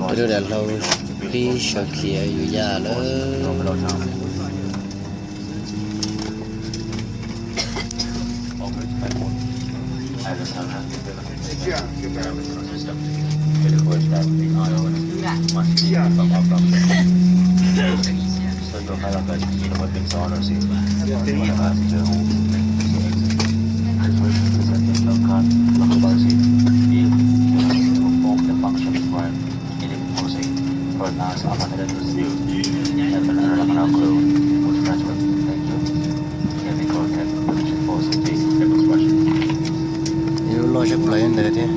Peb lub dav hlau pib sawv khiav yuav yaj lawm. Ib lub loj tshaj plaws ntawd thiab.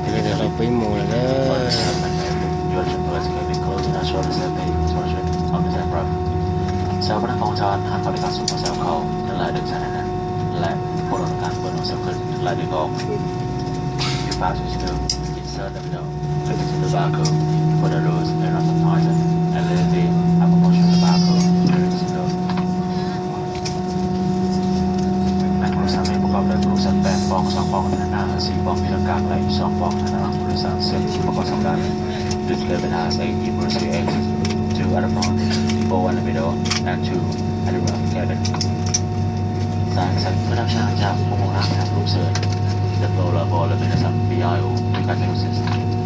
Dav hlau pib mus lawm na. Microsoft ประกอบด้วย Microsoft แปด ปอง สอง ปอง พัฒนา สี่ ปอง พิทักษ์การ และ อีก สอง ปอง พัฒนา Microsoft เสริมที่ประกอบสำคัญ This webinar has eight emergency exits, two at the front, four in the middle, and two at the right cabin. Xa xanh có đáp sang chạm không màu áo thảm lục sơn. Đập đầu là bò là bên sắm B I O, Microsoft.